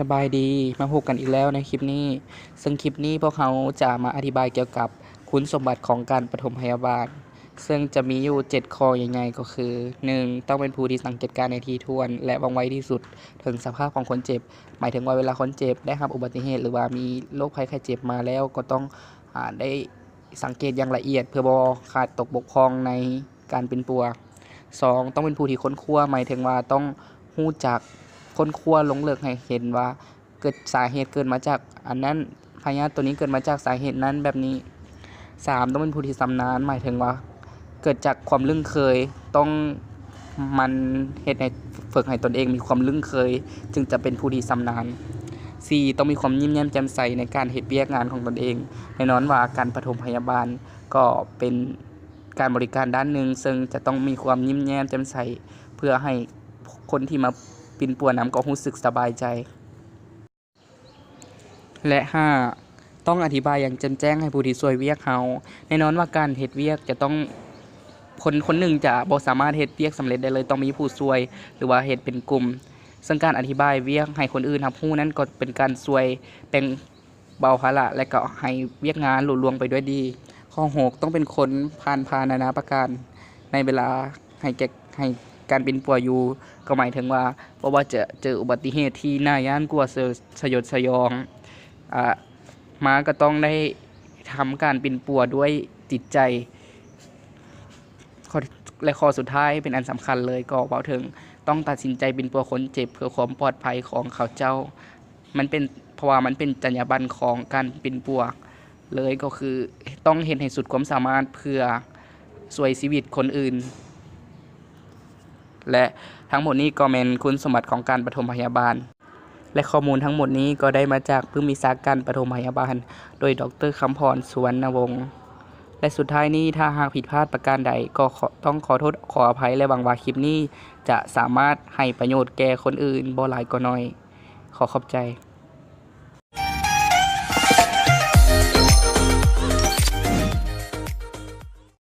ສະບາຍດີ ມາພົບກັນອີກແລ້ວໃນຄລິບນີ້ ເຊິ່ງຄລິບນີ້ພວກເຮົາຈະມາອະທິບາຍກ່ຽວກັບຄຸນສົມບັດຂອງການປະຖົມພະຍາບານ ເຊິ່ງຈະມີຢູ່ເຈັດຂໍ້ໃຫຍ່ໆ ກໍຄື ໜຶ່ງ ຕ້ອງເປັນຜູ້ທີ່ສັງເກດການໃຫ້ຖີ່ຖ້ວນ ແລະ ວ່ອງໄວທີ່ສຸດເຖິງສະພາບຂອງຄົນເຈັບ, ໝາຍເຖິງວ່າເວລາຄົນເຈັບໄດ້ຮັບອຸບັດຕິເຫດ ຫຼືວ່າມີໂລກໄພໄຂ້ເຈັບມາແລ້ວ ກໍຕ້ອງ ອາ ໄດ້ສັງເກດຢ່າງລະອຽດ ເພື່ອບໍ່ຂາດຕົກບົກຜ່ອງໃນການປິ່ນປົວ. ສອງ ຕ້ອງເປັນຜູ້ທີ່ຄົ້ນຄວ້າ ໝາຍເຖິງວ່າຕ້ອງຮູ້ຈັກຄົ້ນຄວ້າລົງເລິກໃຫ້ເຫັນວ່າເກີດ ສາເຫດເກີດມາຈາກອັນນັ້ນ, ພະຍາດໂຕນີ້ເກີດມາຈາກສາເຫດນັ້ນແບບນີ້. ສາມ ຕ້ອງເປັນຜູ້ທີ່ຊຳນານ ໝາຍເຖິງວ່າເກີດຈາກຄວາມລຶ້ງເຄີຍ, ຕ້ອງໝັ່ນເຮັດໃຫ້ ຝຶກໃຫ້ຕົນເອງມີຄວາມລຶ້ງເຄີຍ ຈຶ່ງຈະເປັນຜູ້ທີ່ຊຳນານ. ສີ່ ຕ້ອງມີຄວາມຍິ້ມແຍ້ມແຈ່ມໃສໃນການເຮັດວຽກງານຂອງຕົນເອງ. ແນ່ນອນວ່າການປະຖົມພະຍາບານກໍເປັນການບໍລິການດ້ານໜຶ່ງ ເຊິ່ງຈະຕ້ອງມີຄວາມຍິ້ມແຍ້ມແຈ່ມໃສ ເພື່ອໃຫ້ຄົນທີ່ມາປິ່ນປົວນຳກໍຮູ້ສຶກສະບາຍໃຈ. ແລະ ຫ້າ ຕ້ອງອະທິບາຍຢ່າງແຈ່ມແຈ້ງໃຫ້ຜູ້ທີ່ຊ່ວຍວຽກເຮົາ. ແນ່ນອນວ່າການເຮັດວຽກຈະຕ້ອງ ຄົນຄົນໜຶ່ງຈະບໍ່ສາມາດເຮັດວຽກສຳເລັດໄດ້ເລີຍ, ຕ້ອງມີຜູ້ຊ່ວຍ ຫຼືວ່າເຮັດເປັນກຸ່ມ. ເຊິ່ງການອະທິບາຍວຽກໃຫ້ຄົນອື່ນຮັບຮູ້ນັ້ນກໍເປັນການຊ່ວຍແບ່ງເບົາພາລະ ແລະ ກໍໃຫ້ວຽກງານລຸລ່ວງໄປດ້ວຍດີ. ຂໍ້ຫົກ ຕ້ອງເປັນຄົນຜ່ານຜ່ານນານາປະການໃນເວລາໃຫ້ແກ່ ໃຫ້ການປິ່ນປົວຢູ່ ກໍໝາຍເຖິງວ່າ ບໍ່ວ່າຈະເຈີອຸບັດຕິເຫດທີ່ໜ້າຢ້ານກົວສະ ສະຫຍົດສະຫຍອງ ອາ ມາກໍຕ້ອງໄດ້ທຳການປິ່ນປົວດ້ວຍຈິດໃຈ. ຂໍ້ ແລະ ຂໍ້ສຸດທ້າຍເປັນອັນສຳຄັນເລີຍ ກໍເວົ້າເຖິງຕ້ອງຕັດສິນໃຈປິ່ນປົວຄົນເຈັບເພື່ອຄວາມປອດໄພຂອງເຂົາເຈົ້າ. ມັນເປັນ ເພາະວ່າມັນເປັນຈັນຍາບັນຂອງການປິ່ນປົວເລີຍ ກໍຄືຕ້ອງເຮັດໃຫ້ສຸດຄວາມສາມາດເພື່ອຊ່ວຍຊີວິດຄົນອື່ນ. ແລະ ທັງໝົດນີ້ກໍແມ່ນຄຸນສົມບັດຂອງການປະຖົມພະຍາບານ. ແລະ ຂໍ້ມູນທັງໝົດນີ້ກໍໄດ້ມາຈາກປຶ້ມວິຊາການປະຖົມພະຍາບານ ໂດຍ ດອກເຕີ ຄຳພອນ ສຸວັນນະວົງ. ແລະ ສຸດທ້າຍນີ້ ຖ້າຫາກຜິດພາດປະການໃດ ກໍຂໍ ຕ້ອງຂໍໂທດຂໍອະໄພ ແລະ ຫວັງວ່າຄລິບນີ້ຈະສາມາດໃຫ້ປະໂຫຍດແກ່ຄົນອື່ນບໍ່ຫຼາຍກໍໜ້ອຍ. ຂໍຂອບໃຈ.